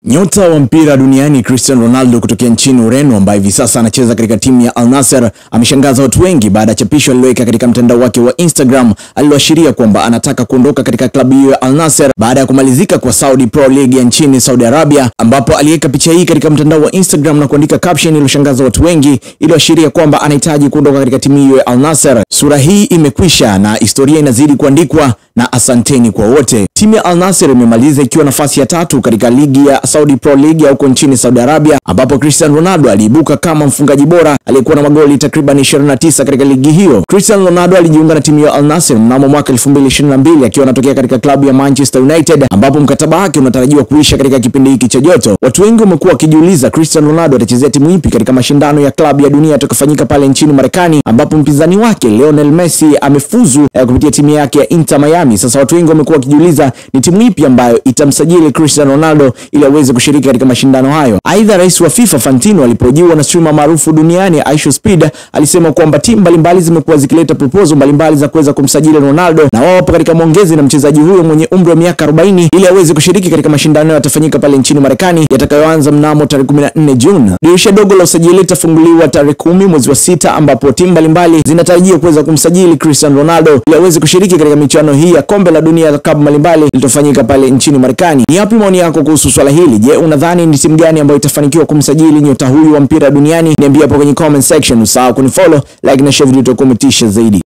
Nyota wa mpira duniani Cristiano Ronaldo kutokea nchini Ureno, ambaye hivi sasa anacheza katika timu ya Al Nassr, ameshangaza watu wengi baada ya chapisho aliloweka katika mtandao wake wa Instagram aliloashiria kwamba anataka kuondoka katika klabu hiyo ya Al Nassr baada ya kumalizika kwa Saudi Pro League ya nchini Saudi Arabia, ambapo aliweka picha hii katika mtandao wa Instagram na kuandika caption iliyoshangaza watu wengi iliyoashiria kwamba anahitaji kuondoka katika timu hiyo ya Al Nassr. Sura hii imekwisha na historia inazidi kuandikwa, na asanteni kwa wote. Timu ya Al Nassr imemaliza ikiwa nafasi ya 3 katika ligi ya Saudi Pro League ya huko nchini Saudi Arabia, ambapo Cristiano Ronaldo aliibuka kama mfungaji bora aliyekuwa na magoli takriban 29 katika ligi hiyo. Cristiano Ronaldo alijiunga na timu ya Al Nassr mnamo mwaka 2022 akiwa anatokea katika klabu ya Manchester United, ambapo mkataba wake unatarajiwa kuisha katika kipindi hiki cha joto. Watu wengi wamekuwa wakijiuliza Cristiano Ronaldo atachezea timu ipi katika mashindano ya klabu ya dunia yatakayofanyika pale nchini Marekani, ambapo mpinzani wake Lionel Messi amefuzu kupitia timu yake ya Inter Miami. Sasa watu wengi wamekuwa wakijiuliza ni timu ipi ambayo itamsajili Cristiano Ronaldo ili aweze kushiriki katika mashindano hayo. Aidha, rais wa FIFA Fantino alipojiwa na streamer maarufu duniani Aisha Speed alisema kwamba timu mbalimbali zimekuwa zikileta proposal mbalimbali za kuweza kumsajili Ronaldo, na wao wapo katika maongezi na mchezaji huyo mwenye umri wa miaka 40 ili aweze kushiriki katika mashindano yatafanyika pale nchini Marekani yatakayoanza mnamo tarehe 14 Juni. Dirisha dogo la usajili litafunguliwa tarehe 10 mwezi wa 6, ambapo timu mbalimbali zinatarajiwa kuweza kumsajili Cristiano Ronaldo ili aweze kushiriki katika michuano hii ya kombe la dunia ya klabu mbalimbali litofanyika pale nchini Marekani. Ni yapi maoni yako kuhusu swala hili? Je, unadhani ni timu gani ambayo itafanikiwa kumsajili nyota huyu wa mpira duniani? Niambie hapo kwenye comment section. Usahau kunifollow, like na share video, tutakometisha zaidi.